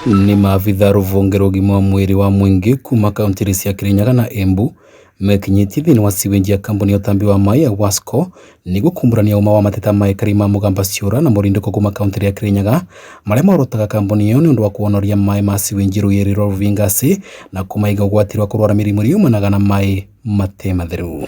Nĩ maabitha rũvonge rwa ũgima wa mwĩrĩ wa mũingĩ kuma kaunti cia Kirinyaga na Embu mekinyĩtie thĩinĩ wa siwenji ya kambuni ya ũtambi wa maĩ ya Wasco nĩguo kumbũrania ũma wa mateta ma aikari ma Mũgamba Ciũra na Mũrindũko kuma kaunti ya Kirinyaga marĩa morotaga kambuni ĩyo nĩ ũndũ wa kuonoria maĩ ma siwenji rũĩ rwa Ruvingasi na kũmaiga ũgwati wa kũrwara mĩrimũ ĩrĩa yumanaga na maĩ mate matheru.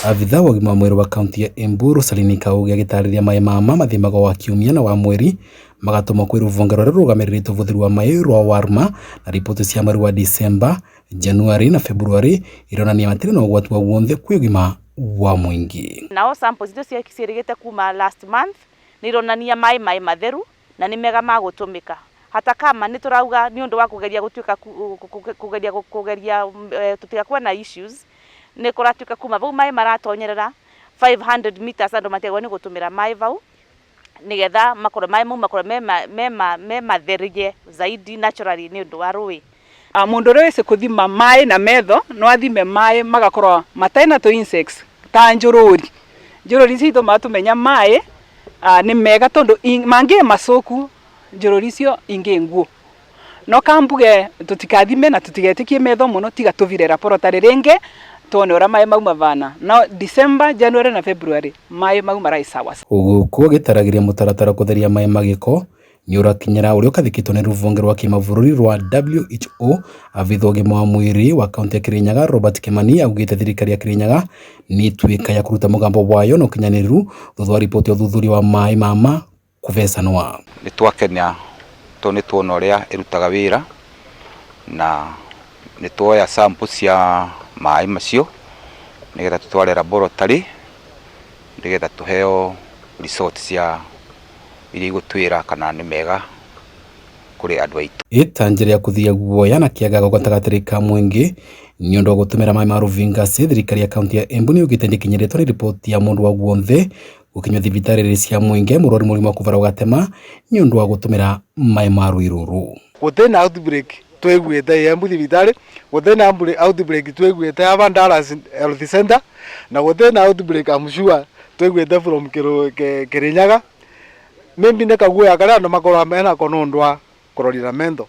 Abitha wa ũgima wa mwĩrĩ wa kaunti ya Embu Rosalini Kaugi agĩtarĩria maĩ mama mathimagwo wa kiumia na wa mweri magatũmwo kwĩ rũvonge rũrĩa rũrũgamĩrĩrĩte ũbũthĩri wa maĩ rwa Warma na riboti cia mweri wa Disemba, Januari na Februari ironania matirĩ na ũgwati wa wonthe kwĩ ũgima wa mũingĩ. Nao samples icio ciĩrĩgĩte kuma last month nĩ ironania maĩ matheru na nĩ mega ma gũtũmĩka. Hata kama nĩ tũrauga nĩ ũndũ wa kũgeria gũtuĩka kũgeria kũgeria tũtigakorwo na issues nĩ kũratuĩka kuma vau maĩ maratonyerera 500 meters andũ matiagĩrĩirwo nĩ gũtũmĩra maĩ vau nigetha makorwo maĩ mau makorwo me matherie zaidi naturally nĩ ũndũ wa rũĩ. Mundu uria wisi kuthima mai na metho no athime mai magakorwo mataina tu insects ta njururi. Njururi icio itumaga tumenya mai ni mega tondu mangi macuku njururi icio ingi nguo. No kambuge tutikathime na tutigetikie metho muno tiga tuvire laboratory ringi tuone uria mai mau mavana. No December, January na February mai mau marai sawa. Gũkũ agĩtaragĩria mũtaratara kũtheria maĩ ma gĩko nĩ ũrakinyĩra ũrĩa ũkathĩkĩtwo nĩ rũvonge rwa kĩmabũrũri rwa WHO. Abitha ũgima wa mwĩrĩ wa kaunti ya Kirinyaga Robert Kimani augĩte thirikari ya Kirinyaga nĩ ĩtuĩka ya kũruta mũgambo wayo na ũkinyanĩru thutha wa riboti ya ũthuthuria wa maĩ mama kũvecanwa. Nĩ twakena tondũ nĩ tuona ũrĩa ĩrutaga wĩra na nĩ tuoya sample cia maĩ macio nĩgetha tũtware laboratory nĩgetha tũheo result cia iria igũtwĩra kana nĩ mega kũrĩ andũ aitũ. Ĩta njĩra ya kũthia guoya na kĩagago gatagatĩ ka mũingĩ nĩ ũndũ wa gũtũmĩra maĩ ma Ruvingasi, thirikari ya kaunti ya Embu nĩ yugĩte ndĩkinyĩrĩtwo nĩ riboti ya mũndũ wa guonthe gũkinyio thibitarĩ cia mũingĩ mũrwaru mũrimũ wa kũbara gatema nĩ ũndũ wa gũtũmĩra maĩ ma rũĩ rũrũ. Gũtirĩ na outbreak twĩguĩte Embu thibitarĩ, gũtirĩ na outbreak twĩguĩte ya Bandaras Health Center, na gũtirĩ na outbreak I'm sure twĩguĩte from Kirinyaga. Maybe nĩ kaguoya karĩa andũ makoragwo menako nĩ ũndũ wa kũroria na mentho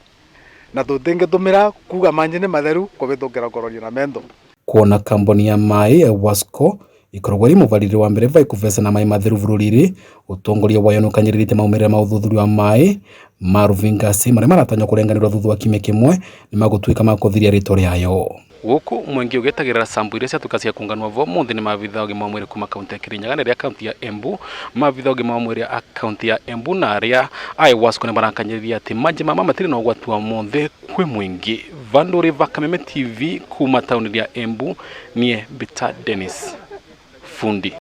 na tũtingĩtũmĩra kuga manji nĩ matheru kũhĩtũkĩra kũroria na mentho. Kuona kambuni ya maĩ ya Wasco ikoragwo ĩrĩ mũbarĩrĩ wa mbere vai kũvecana maĩ matheru bũrũri-inĩ, ũtongoria wayo nĩ ũkanyĩrĩrĩte maumĩrĩra ma ũthuthuria wa maĩ ma Ruvingasi marĩa maratanywo kũrenganĩrwo thutha wa kiumia kĩmwe nĩ magũtuĩka ma kũthiria rĩtwa rĩayo. Gũkũ mũingĩ ũgĩetagĩrĩra sambu iria ciatuĩka cia kũnganwo vo mũthĩ nĩ maabitha ũgima wa mwĩrĩ kuma kaunti ya Kirinyaga na arĩa kaunti ya Embu. Maabitha ũgima wa mwĩrĩ a kaunti ya Embu na arĩa a Wasco nĩ marakanyĩrĩria atĩ manjĩ mama matirĩ na ũgwati wa monthe kwĩ mũingĩ. Vandũ va Kameme TV kuma taũni ya Embu, niĩ Mbita Dennis Fundi.